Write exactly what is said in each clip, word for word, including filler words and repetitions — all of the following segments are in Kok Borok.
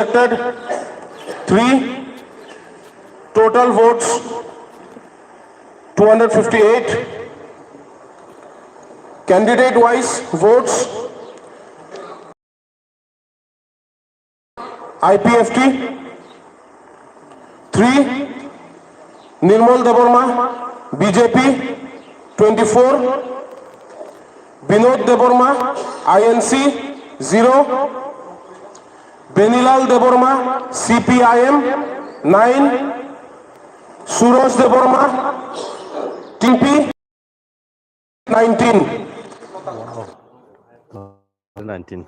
Elected three, total votes two hundred fifty-eight. Candidate wise votes, I P F T three, Nirmal Debbarma, B J P, twenty-four, Binod Debbarma, I N C, zero, Benilal Debbarma, C P I M, nine, Suraj Debbarma, T P, nineteen. Nineteen.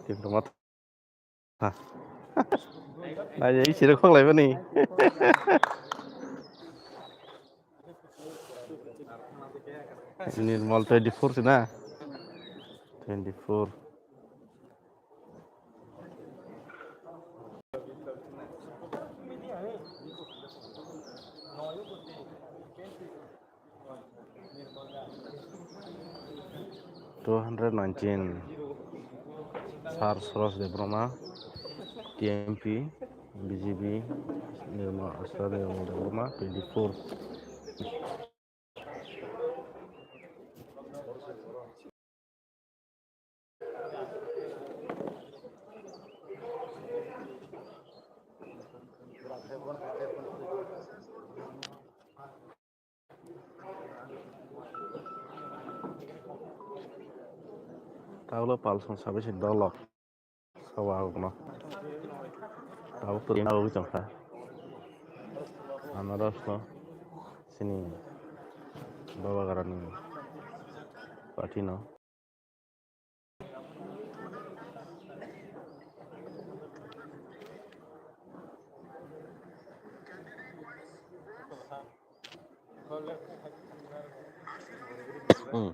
Tipra Motha. Ha. Nai, i siro khok lai bani. Nirmal twenty-four sina. Twenty-four. Two hundred nineteen, Sir Suraj Debbarma, T M P, B J P, Nirmal, Sir Nirmal Debbarma, twenty-four. Taulo palsong sabai se dolok. Sawa agno. Tabuk twi nagwi tongkha. Anaros no sini Babagarani party no. Hmm.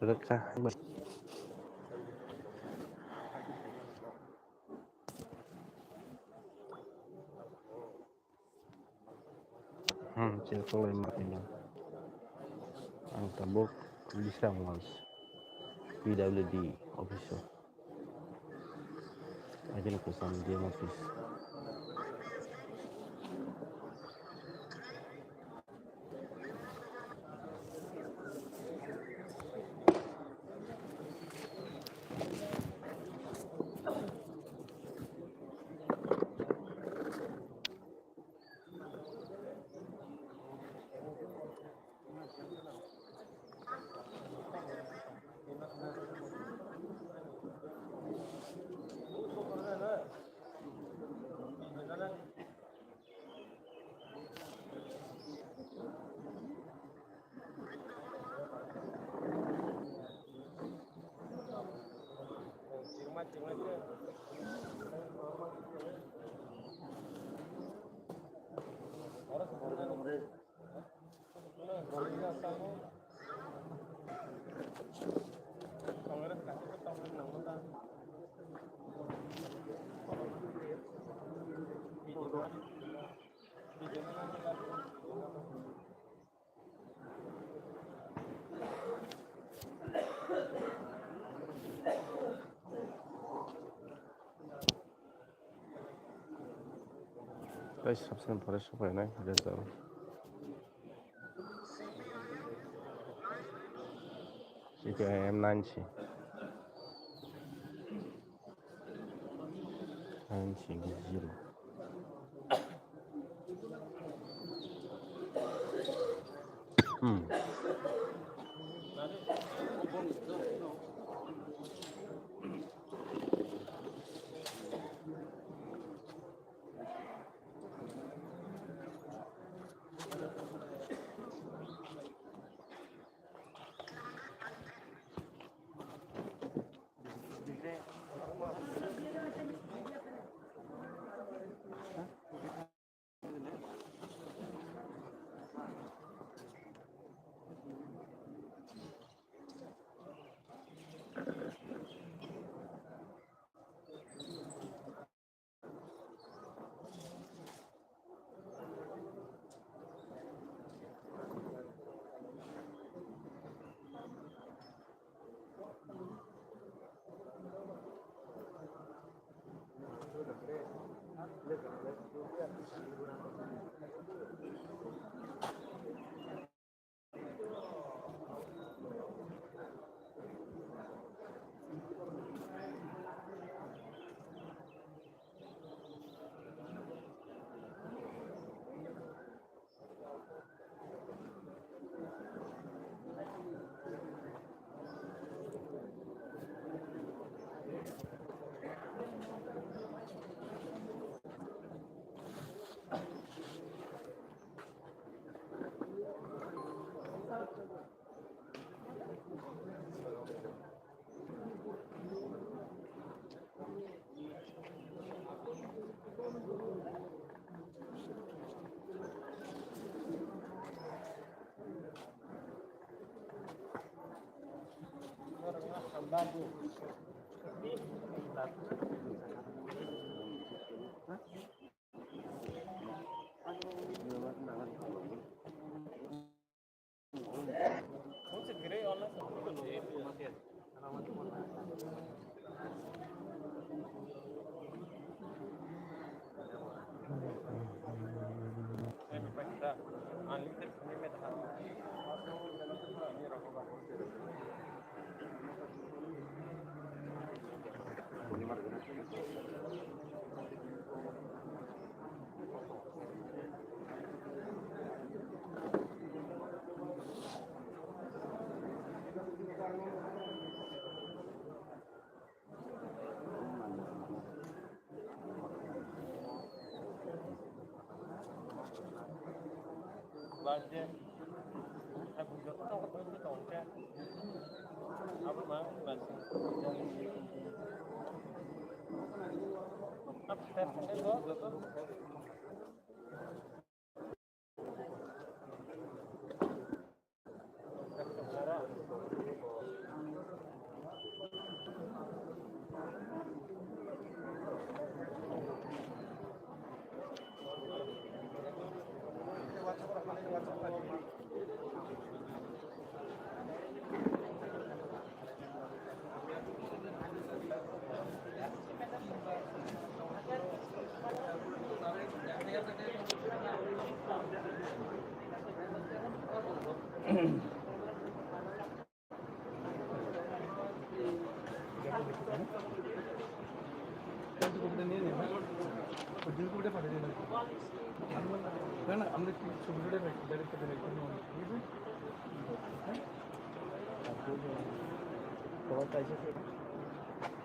Rwkha. Hmm, chini kolai ma tini. Ang tabuk Bisramganj P W D office o. Agini kusam D M office. Tei subscribe pore sopainai result. C P I M nine si. Nine si zero. Hmm.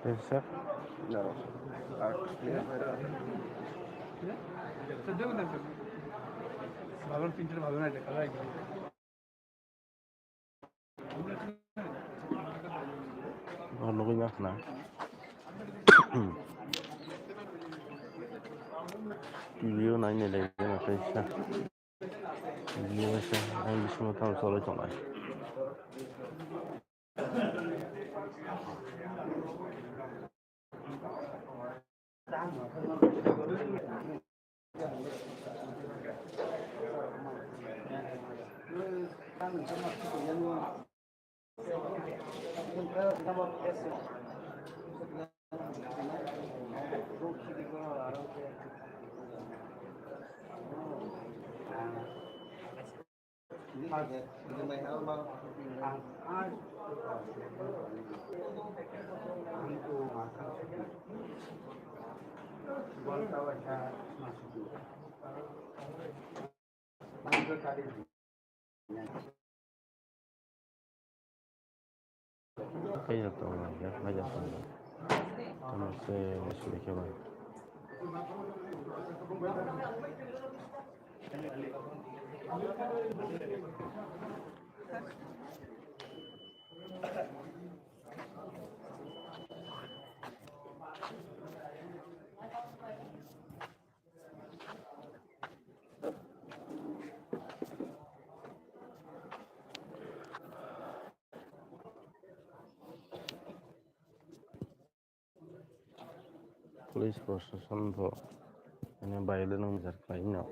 Yes, sir. No. Art. ভালো প্রিন্টার ভালো না দেখা যায়। Oh, nugui ma khna. Video nai nai lai na kaisa. Video sa ang bisingo tamo choloi tongnai. Kaya tongo ya, kaya tongo. Tamo se suri khe bai. Police proshashan bo ani baile nang jar khlaino.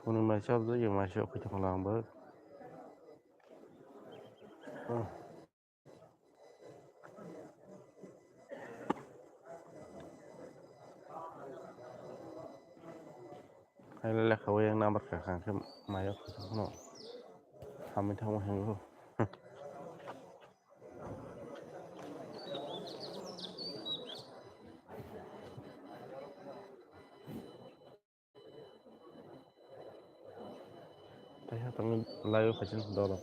Hwnwi mai chap jagwi mai se kaitor lang bo. Hai le lekha o yang number kha kha khe mai o kha kha no. Hamwi thangma hingo. Tamo live phaising dolo.